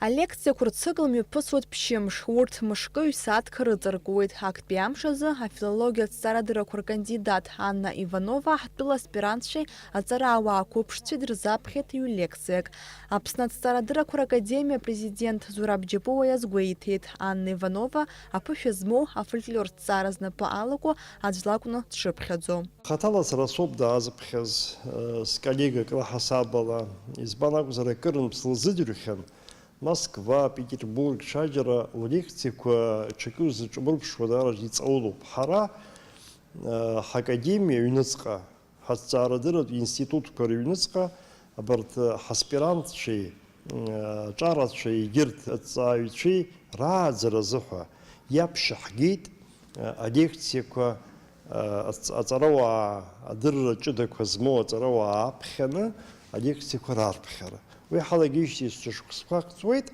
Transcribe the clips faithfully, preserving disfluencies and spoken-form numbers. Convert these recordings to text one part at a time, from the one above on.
Алекциақәа рцикл мҩаԥысуеит ԥшьымш, урҭ мышкы ҩсааҭк рыҵаркуеит. Актәи амш азы афилологиатә ҭҵаарадыррақәа ркандидат Анна Иванова ҳтәыла аспирантцәеи аҵарауаа қәыԥшцәеи дырзаԥхьеит ҩ-лекциак. Аԥсны аҭҵаарадыррақәа ракадемиа апрезидент Зураб Џьапуа иазгәеиҭеит, Анна Иванова аԥышәа змоу афольклортә ҭҵаара знапы алаку аӡә лакәны дшыԥхьаӡо. Хаҭала сара соуп даазыԥхьаз, э, сколлегак лаҳасабала, избан акәзар, акырынтә слызыӡырҩхьан, Москва, Петербург, ҽаџьара ллекциақәа ҽакы узыҿамырԥшуа даараӡа иҵаулоуп. Ҳара, э, ҳакадемиа аҩныҵҟа, ҳаҭҵаарадырратә институтқәа рыҩныҵҟа абарҭ, э, ҳаспирантцәеи, э, аҿарацәеи егьырҭ аҭҵааҩцәеи рааӡара азыҳәа иаԥшьа ҳгеит, э, алекциақәа, э, аҵ-, аҵарауаа, адырра ҷыдақәа змоу аҵарауаа аԥхьаны алекциақәа рарԥхьара. Уи ҳалагеижьҭеи шықәсқәа ҵуеит.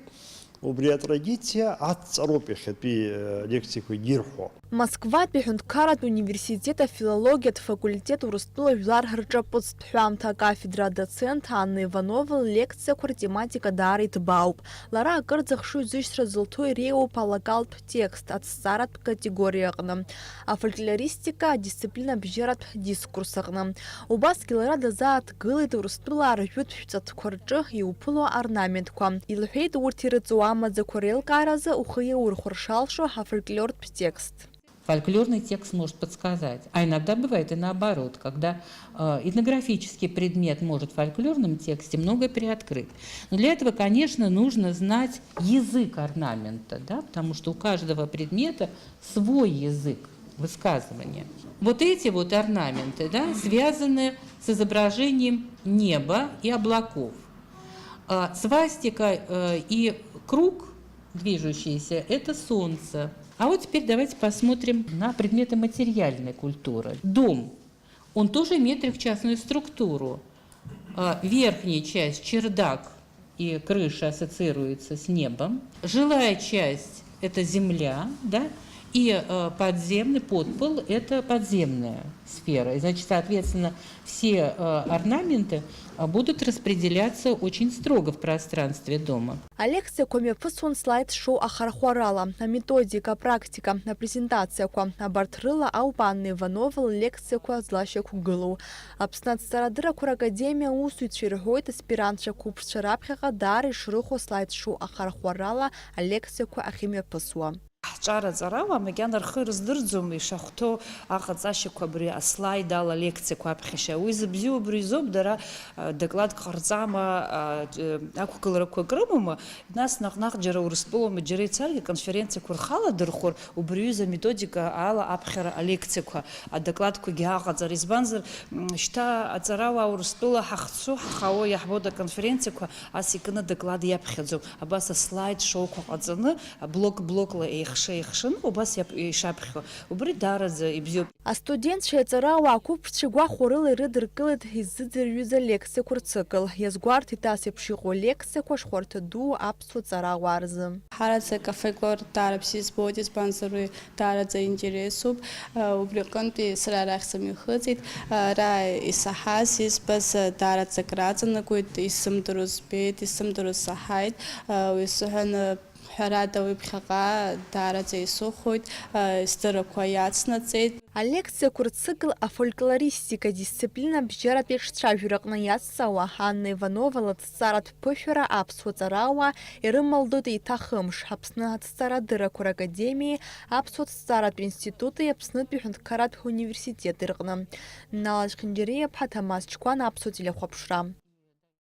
Убри атрадициа адҵароуп иахьатәи, э, лекциақәагьы ирҳәо. Москватәи аҳәынҭқарратә университет афилологиатә факультет Урыстәыла жәлар рҿаԥыцтә ҳәамҭа акафедра адоцент Анна Иванова ллекциақәа ртематика даара иҭбаауп. Лара акырӡа хшыҩзышьҭра зылҭо иреиуоуп алокалтә текст аҭҵааратә категориа аҟны, афольклористика адисциплина абжьаратә дискурс аҟны. Убасгьы лара дазааҭгылеит Урыстәылаа ржәытә шәҵатәқәа рҿы иуԥыло орнаментқәа. Илҳәеит, урҭ ирыҵоу амаӡақәа реилкааразы ухы иаурхәар шалшо афольклортә текст. Фольклорный текст может подсказать, а иногда бывает и наоборот, когда, э, этнографический предмет может в фольклорном тексте многое приоткрыть. Но для этого, конечно, нужно знать язык орнамента, да, потому что у каждого предмета свой язык высказывания. Вот эти вот орнаменты, да, связаны с изображением неба и облаков. А, свастика, э, и круг движущийся — это солнце. А вот теперь давайте посмотрим на предметы материальной культуры. Дом. Он тоже имеет трехчастную структуру. А, верхняя часть, чердак и крыша, ассоциируется с небом. Жилая часть — это земля, да, и, э, подземный, подпол — это подземная сфера. И, значит, соответственно, все, э, орнаменты, э, будут распределяться очень строго в пространстве дома. Алекциақәа мҩаԥысуан слайд-шоу ахархәарала, аметодика, апрактика, апрезентациақәа. Абарҭ рыла ауп Анна Иванова ллекциақәа злашьақәгылоу. Аԥсны аҭҵаарадыррақәа ракадемиа аусзуҩцәа ирҳәоит, аспирантцәа қәыԥшцәа раԥхьаҟа даара ишрыхәо слайд-шоу ахархәарала алекциақәа ахьымҩаԥысуа. Ҳҿар аҵарауаа макьана рхы рыздырӡом ишахәҭоу аҟаҵашьақәа абри аслайд ала алекциақәа аԥхьашьа. Уи зыбзиоу убри изоуп, дара, а, докладк ҟарҵама, а, д-, ақәгыларақәак рымоума? Нас наҟ-наҟ џьара Урыстәылоума, џьара ицаргьы, аконференциақәа рхала дырхәыр, убри аҩыза аметодика ала аԥхьара алекциақәа, адокладқәагьы аҟаҵара. Избанзар, м, шьҭа аҵарауаа Урыстәыла ҳахцәу, ҳхало иаҳбоит аконференциақәа, ас икны доклад иаԥхьаӡом. Абас аслайд шоуқәа ҟаҵаны, блок-блокла еихша-еихшаны, убас иап-, ишаԥхьо. Убри даараӡа ибзиоуп. Астудентцәеи аҵарауаа қәыԥшцәеи гәахәарыла ирыдыркылеит иззыӡырҩыз алекциақәа рцикл. Иазгәарҭеит ас еиԥш иҟоу алекциақәа шхәарҭа ду аԥсуа ҵарауаа рзы. Ҳараӡак афольклор даара бзиа избоит, избанзар уи даараӡа интересуп. Убри аҟынтәи сара арахь сымҩахыҵит. Ара исаҳаз, избаз даараӡак раҵанакуеит, исзымдыруа збеит, исзымдыруа саҳаит. Уи сыҳәан, ҳәарада, уи ԥхьаҟа даараӡа исыхәоит, сдыррақәа иацнаҵеит. Алекциақәа рцикл афольклористика адисциплина абжьаратә еиҿцәажәараҟны иацҵауа Анна Иванова лыҭҵааратә ԥышәара аԥсуа ҵарауаа ирымалдоит еиҭа хымш, Аԥсны аҭҵаарадыррақәа ракадемиеи Аԥсуа ҭҵааратә институти Аԥснытәи аҳәынҭқарратә университети рҟны. Нал Аџьхьынџьариаԥҳа, Ҭамаз Ҷкәан, Аԥсуа телехәаԥшра.